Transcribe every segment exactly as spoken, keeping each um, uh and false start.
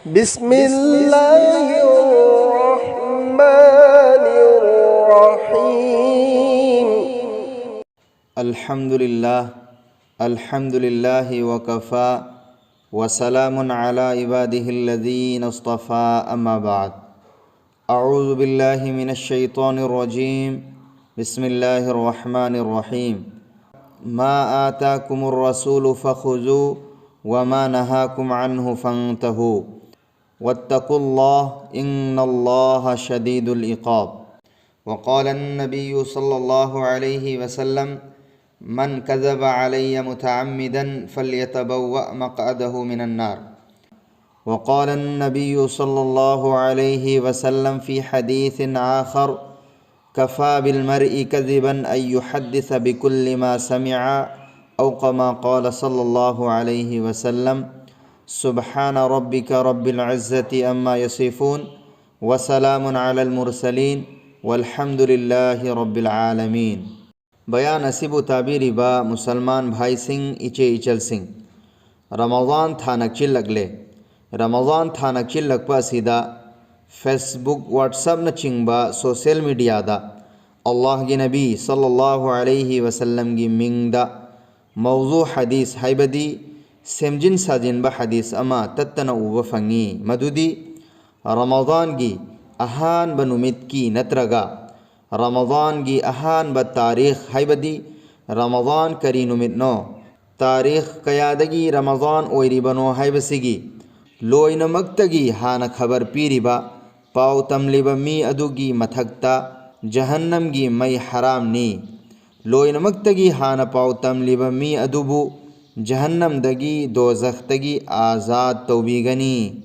بسم الله الرحمن الرحيم. الحمد لله. الحمد لله وكفى، وسلام على عباده الذين اصطفى، أما بعد. أعوذ بالله من الشيطان الرجيم. بسم الله الرحمن الرحيم. ما آتاكم الرسول فخذوه، وما نهاكم عنه فانتهوا، واتقوا الله، إن الله شديد العقاب. وقال النبي صلى الله عليه وسلم: من كذب علي متعمدا فليتبوأ مقعده من النار. وقال النبي صلى الله عليه وسلم في حديث آخر: كفى بالمرء كذبا أن يحدث بكل ما سمع، أو كما قال صلى الله عليه وسلم. سبحان ربك رب العزة عما يصفون، وسلام على المرسلين، والحمد لله رب العالمين. ꯕꯌꯥꯟ ꯑꯁꯤꯕꯨ ꯇꯥꯕꯤꯔꯤꯕ ꯃꯨꯁꯜꯃꯥꯟ ꯚꯥꯏꯁꯤꯡ, ꯏꯆꯦ ꯏꯆꯜꯁꯤꯡ, ꯔꯃꯖꯥꯟ ꯊꯥ ꯅꯛꯁꯤꯜꯂꯛꯂꯦ꯫ ꯔꯃꯖꯥꯟ ꯊꯥ ꯅꯛꯁꯤꯜꯂꯛꯄ ꯑꯁꯤꯗ Facebook, WhatsApp ꯅꯆꯤꯡꯕ social media ꯗ ꯑꯜꯂꯥꯍꯒꯤ ꯅꯕꯤ ꯁꯜꯂꯜꯂꯥꯍꯨ ꯑꯂꯩꯍꯤ ꯋꯁꯜꯂꯝꯒꯤ ꯃꯤꯡꯗ ꯃꯧꯖꯨ ꯍꯗꯤꯁ, ꯍꯥꯏꯕꯗꯤ ꯁꯦꯝꯖꯤꯟ ꯁꯥꯖꯤꯟꯕ ꯍꯗꯤꯁ ꯑꯃ ꯇꯠꯇꯅ ꯎꯕ ꯐꯪꯉꯤ꯫ ꯃꯗꯨꯗꯤ ꯔꯃꯖꯥꯟꯒꯤ ꯑꯍꯥꯟꯕ ꯅꯨꯃꯤꯠꯀꯤ ꯅꯠꯇ꯭ꯔꯒ ꯔꯃꯖꯥꯟꯒꯤ ꯑꯍꯥꯟꯕ ꯇꯥꯔꯤꯈ, ꯍꯥꯏꯕꯗꯤ ꯔꯃꯖꯥꯟ ꯀꯔꯤ ꯅꯨꯃꯤꯠꯅꯣ, ꯇꯥꯔꯤꯈ ꯀꯌꯥꯗꯒꯤ ꯔꯃꯖꯥꯟ ꯑꯣꯏꯔꯤꯕꯅꯣ ꯍꯥꯏꯕꯁꯤꯒꯤ ꯂꯣꯏꯅꯃꯛꯇꯒꯤ ꯍꯥꯟꯅ ꯈꯕꯔ ꯄꯤꯔꯤꯕ ꯄꯥꯎ ꯇꯝꯂꯤꯕ ꯃꯤ ꯑꯗꯨꯒꯤ ꯃꯊꯛꯇ ꯖꯍꯟꯅꯝꯒꯤ ꯃꯩ ꯍꯔꯥꯝꯅꯤ꯫ ꯂꯣꯏꯅꯃꯛꯇꯒꯤ ꯍꯥꯟꯅ ꯄꯥꯎ ꯇꯝꯂꯤꯕ ꯃꯤ ꯑꯗꯨꯕꯨ ꯖꯍꯟꯅꯝꯗꯒꯤ, ꯗꯣꯖꯈꯇꯒꯤ ꯑꯥꯖꯥꯗ ꯇꯧꯕꯤꯒꯅꯤ꯫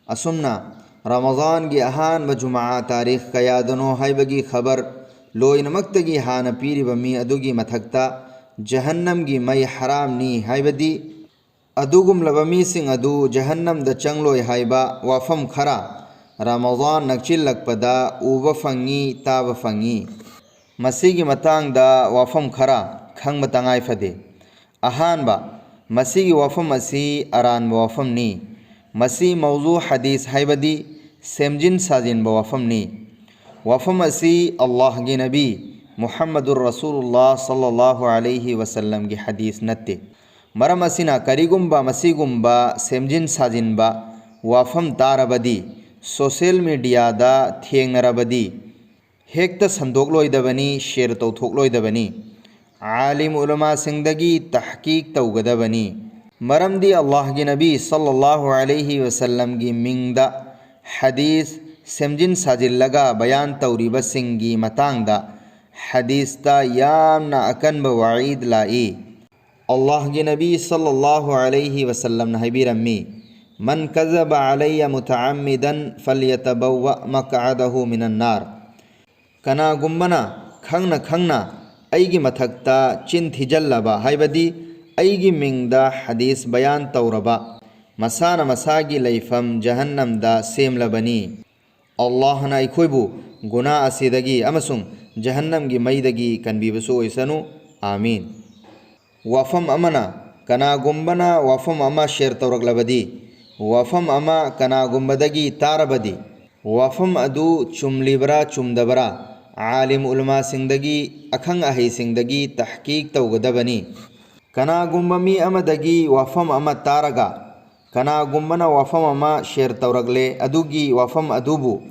ꯑꯁꯨꯝꯅ ꯔꯃꯖꯥꯟꯒꯤ ꯑꯍꯥꯟꯕ ꯖꯨꯃꯥ ꯇꯥꯔꯤꯈ ꯀꯌꯥꯗꯅꯣ ꯍꯥꯏꯕꯒꯤ ꯈꯕꯔ ꯂꯣꯏꯅꯃꯛꯇꯒꯤ ꯍꯥꯟꯅ ꯄꯤꯔꯤꯕ ꯃꯤ ꯑꯗꯨꯒꯤ ꯃꯊꯛꯇ ꯖꯍꯟꯅꯝꯒꯤ ꯃꯩ ꯍꯔꯥꯝꯅꯤ, ꯍꯥꯏꯕꯗꯤ ꯑꯗꯨꯒꯨꯝꯂꯕ ꯃꯤꯁꯤꯡ ꯑꯗꯨ ꯖꯍꯟꯅꯝꯗ ꯆꯪꯂꯣꯏ ꯍꯥꯏꯕ ꯋꯥꯐꯝ ꯈꯔ ꯔꯃꯖꯥꯟ ꯅꯛꯁꯤꯜꯂꯛꯄꯗ ꯎꯕ ꯐꯪꯉꯤ, ꯇꯥꯕ ꯐꯪꯉꯤ꯫ ꯃꯁꯤꯒꯤ ꯃꯇꯥꯡꯗ ꯋꯥꯐꯝ ꯈꯔ ꯈꯪꯕ ꯇꯉꯥꯏ ꯐꯗꯦ꯫ ꯑꯍꯥꯟꯕ, ꯃꯁꯤꯒꯤ ꯋꯥꯐꯝ ꯑꯁꯤ ꯑꯔꯥꯟꯕ ꯋꯥꯐꯝꯅꯤ꯫ ꯃꯁꯤ ꯃꯧꯖꯨ ꯍꯗꯤꯁ ꯍꯥꯏꯕꯗꯤ ꯁꯦꯝꯖꯤꯟ ꯁꯥꯖꯤꯟꯕ ꯋꯥꯐꯝꯅꯤ꯫ ꯋꯥꯐꯝ ꯑꯁꯤ ꯑꯜꯂꯥꯍꯒꯤ ꯅꯕꯤ ꯃꯨꯍꯝꯃꯗꯨꯔ ꯔꯁꯨꯂꯨꯜꯂꯥꯍ ꯁꯜꯂꯜꯂꯥꯍꯨ ꯑꯂꯩꯍꯤ ꯋꯁꯜꯂꯝꯒꯤ ꯍꯗꯤꯁ ꯅꯠꯇꯦ꯫ ꯃꯔꯝ ꯑꯁꯤꯅ ꯀꯔꯤꯒꯨꯝꯕ ꯃꯁꯤꯒꯨꯝꯕ ꯁꯦꯝꯖꯤꯟ ꯁꯥꯖꯤꯟꯕ ꯋꯥꯐꯝ ꯇꯥꯔꯕꯗꯤ, ꯁꯣꯁꯤꯌꯦꯜ ꯃꯤꯗꯤꯌꯥꯗ ꯊꯦꯡꯅꯔꯕꯗꯤ, ꯍꯦꯛꯇ ꯁꯟꯗꯣꯛꯂꯣꯏꯗꯕꯅꯤ, ꯁꯦꯌꯔ ꯇꯧꯊꯣꯛꯂꯣꯏꯗꯕꯅꯤ꯫ ꯑꯥꯂꯤꯝ ꯎꯂꯃꯥꯁꯤꯡꯗꯒꯤ ꯇꯍꯀꯤꯛ ꯇꯧꯒꯗꯕꯅꯤ꯫ ꯃꯔꯝꯗꯤ ꯑꯜꯂꯥꯍꯒꯤ ꯅꯕꯤ ꯁꯜꯂꯜꯂꯥꯍꯨ ꯑꯂꯩꯍꯤ ꯋꯁꯜꯂꯝꯒꯤ ꯃꯤꯡꯗ ꯍꯗꯤꯁ ꯁꯦꯝꯖꯤꯟ ꯁꯥꯖꯤꯜꯂꯒ ꯕꯌꯥꯟ ꯇꯧꯔꯤꯕꯁꯤꯡꯒꯤ ꯃꯇꯥꯡꯗ ꯍꯗꯤꯁꯇ ꯌꯥꯝꯅ ꯑꯀꯟꯕ ꯋꯥꯏꯗ ꯂꯥꯛꯏ꯫ ꯑꯜꯂꯥꯍꯒꯤ ꯅꯕꯤ ꯁꯜꯂꯜꯂꯥꯍꯨ ꯑꯂꯩꯍꯤ ꯋꯁꯜꯂꯝꯅ ꯍꯥꯏꯕꯤꯔꯝꯃꯤ, "ꯃꯟ ꯀꯖꯕ ꯑꯂꯩꯌ ꯃꯨꯇꯑꯝꯃꯤꯗꯟ ꯐꯜꯌꯇꯕꯋꯋ ꯃꯛꯑꯗꯍꯨ ꯃꯤꯅꯟ ꯅꯥꯔ"꯫ ꯀꯅꯥꯒꯨꯝꯕꯅ ꯈꯪꯅ ꯈꯪꯅ ꯑꯩꯒꯤ ꯃꯊꯛꯇ ꯆꯤꯟ ꯊꯤꯖꯜꯂꯕ, ꯍꯥꯏꯕꯗꯤ ꯑꯩꯒꯤ ꯃꯤꯡꯗ ꯍꯗꯤꯁ ꯕꯌꯥꯟ ꯇꯧꯔꯕ, ꯃꯁꯥꯅ ꯃꯁꯥꯒꯤ ꯂꯩꯐꯝ ꯖꯍꯟꯅꯝꯗ ꯁꯦꯝꯂꯕꯅꯤ꯫ ꯑꯜꯂꯥꯍꯅ ꯑꯩꯈꯣꯏꯕꯨ ꯒꯨꯅꯥ ꯑꯁꯤꯗꯒꯤ ꯑꯃꯁꯨꯡ ꯖꯍꯟꯅꯝꯒꯤ ꯃꯩꯗꯒꯤ ꯀꯟꯕꯤꯕꯁꯨ ꯑꯣꯏꯁꯅꯨ꯫ ꯑꯥꯃꯤꯟ꯫ ꯋꯥꯐꯝ ꯑꯃꯅ, ꯀꯅꯥꯒꯨꯝꯕꯅ ꯋꯥꯐꯝ ꯑꯃ ꯁꯦꯌꯔ ꯇꯧꯔꯛꯂꯕꯗꯤ, ꯋꯥꯐꯝ ꯑꯃ ꯀꯅꯥꯒꯨꯝꯕꯗꯒꯤ ꯇꯥꯔꯕꯗꯤ, ꯋꯥꯐꯝ ꯑꯗꯨ ꯆꯨꯝꯂꯤꯕꯔꯥ ꯆꯨꯝꯗꯕꯔꯥ ꯑꯥꯂꯤꯝ ꯎꯂꯃꯥꯁꯤꯡꯗꯒꯤ, ꯑꯈꯪ ꯑꯍꯩꯁꯤꯡꯗꯒꯤ ꯇꯍꯀꯤꯛ ꯇꯧꯒꯗꯕꯅꯤ꯫ ꯀꯅꯥꯒꯨꯝꯕ ꯃꯤ ꯑꯃꯗꯒꯤ ꯋꯥꯐꯝ ꯑꯃ ꯇꯥꯔꯒ, ꯀꯅꯥꯒꯨꯝꯕꯅ ꯋꯥꯐꯝ ꯑꯃ ꯁꯦꯌꯔ ꯇꯧꯔꯛꯂꯦ, ꯑꯗꯨꯒꯤ ꯋꯥꯐꯝ ꯑꯗꯨꯕꯨ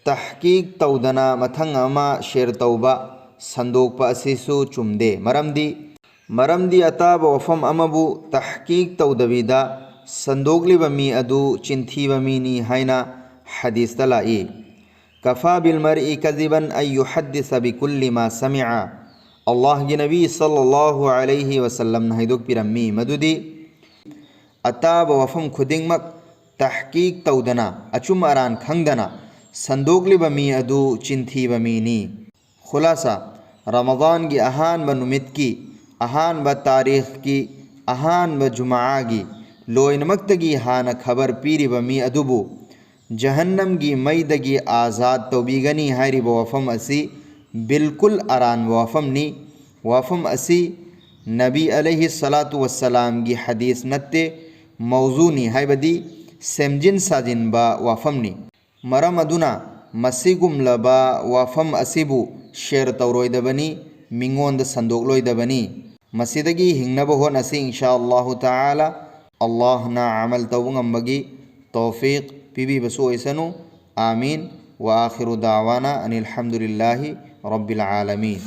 ꯇꯍꯀꯤꯛ ꯇꯧꯗꯅ ꯃꯊꯪ ꯑꯃ ꯁꯦꯌꯔ ꯇꯧꯕ, ꯁꯟꯗꯣꯛꯄ ꯑꯁꯤꯁꯨ ꯆꯨꯝꯗꯦ꯫ ꯃꯔꯝꯗꯤ, ꯃꯔꯝꯗꯤ ꯑꯇꯥꯕ ꯋꯥꯐꯝ ꯑꯃꯕꯨ ꯇꯍꯀꯤꯛ ꯇꯧꯗꯕꯤꯗ ꯁꯟꯗꯣꯛꯂꯤꯕ ꯃꯤ ꯑꯗꯨ ꯆꯤꯟꯊꯤꯕ ꯃꯤꯅꯤ ꯍꯥꯏꯅ ꯍꯗꯤꯁꯇ ꯂꯥꯛꯏ꯫ "ꯀꯐꯥ ꯕꯤꯜ ꯃꯔꯏ ꯀꯖꯤꯕꯟ ꯑꯟ ꯌꯨꯍꯗꯤꯁ ꯕꯤꯀꯨꯜꯂꯤ ꯃꯥ ꯁꯃꯤꯑ"꯫ ꯑꯜꯂꯥꯍꯒꯤ ꯅꯕꯤ ꯁꯜꯂꯜꯂꯥꯍꯨ ꯑꯂꯩꯍꯤ ꯋꯁꯜꯂꯝꯅ ꯍꯥꯏꯗꯣꯛꯄꯤꯔꯝꯃꯤ, ꯃꯗꯨꯗꯤ ꯑꯇꯥꯕ ꯋꯥꯐꯝ ꯈꯨꯗꯤꯡꯃꯛ ꯇꯍꯀꯤꯛ ꯇꯧꯗꯅ, ꯑꯆꯨꯝ ꯑꯔꯥꯟ ꯈꯪꯗꯅ ꯁꯟꯗꯣꯛꯂꯤꯕ ꯃꯤ ꯑꯗꯨ ꯆꯤꯟꯊꯤꯕ ꯃꯤꯅꯤ꯫ ꯈꯨꯂꯥꯁꯥ, ꯔꯃꯗꯥꯟꯒꯤ ꯑꯍꯥꯟꯕ ꯅꯨꯃꯤꯠꯀꯤ ꯑꯍꯥꯟꯕ ꯇꯥꯔꯤꯈꯀꯤ ꯑꯍꯥꯟꯕ ꯖꯨꯃꯥꯒꯤ ꯂꯣꯏꯅꯃꯛꯇꯒꯤ ꯍꯥꯟꯅ ꯈꯕꯔ ꯄꯤꯔꯤꯕ ꯃꯤ ꯑꯗꯨꯕꯨ ꯖꯍꯟꯅꯝꯒꯤ ꯃꯩꯗꯒꯤ ꯑꯥꯖꯥꯗ ꯇꯧꯕꯤꯒꯅꯤ ꯍꯥꯏꯔꯤꯕ ꯋꯥꯐꯝ ꯑꯁꯤ ꯕꯤꯜꯀꯨꯜ ꯑꯔꯥꯟꯕ ꯋꯥꯐꯝꯅꯤ꯫ ꯋꯥꯐꯝ ꯑꯁꯤ ꯅꯕꯤ ꯑꯂꯩꯍꯤ ꯁꯂꯥꯇꯨ ꯋꯁꯁꯂꯥꯝꯒꯤ ꯍꯗꯤꯁ ꯅꯠꯇꯦ, ꯃꯧꯖꯨꯅꯤ, ꯍꯥꯏꯕꯗꯤ ꯁꯦꯝꯖꯤꯟ ꯁꯥꯖꯤꯟꯕ ꯋꯥꯐꯝꯅꯤ꯫ ꯃꯔꯝ ꯑꯗꯨꯅ ꯃꯁꯤꯒꯨꯝꯂꯕ ꯋꯥꯐꯝ ꯑꯁꯤꯕꯨ share ꯇꯧꯔꯣꯏꯗꯕꯅꯤ, ꯃꯤꯉꯣꯟꯗ ꯁꯟꯗꯣꯛꯂꯣꯏꯗꯕꯅꯤ꯫ ꯃꯁꯤꯗꯒꯤ ꯍꯤꯡꯅꯕ ꯍꯣꯠꯅꯁꯤ, ꯏꯟꯁꯥ ꯑꯜꯂꯥꯍꯨ ꯇꯥꯂꯥ꯫ ꯑꯜꯂꯥꯍꯅ ꯑꯃꯜ ꯇꯧꯕ ꯉꯝꯕꯒꯤ ꯇꯧꯐꯤꯛ ꯄꯤꯕꯤꯕꯁꯨ ꯑꯣꯏꯁꯅꯨ꯫ ꯑꯥꯃꯤꯟ꯫ ꯋꯥ ꯑꯥꯈꯤꯔꯨ ꯗꯥꯋꯥꯅ ꯑꯅꯤꯜ ꯍꯝꯗꯨꯂꯤꯜꯂꯥꯍꯤ ꯔꯕꯤꯜ ꯑꯥꯂꯃꯤꯟ꯫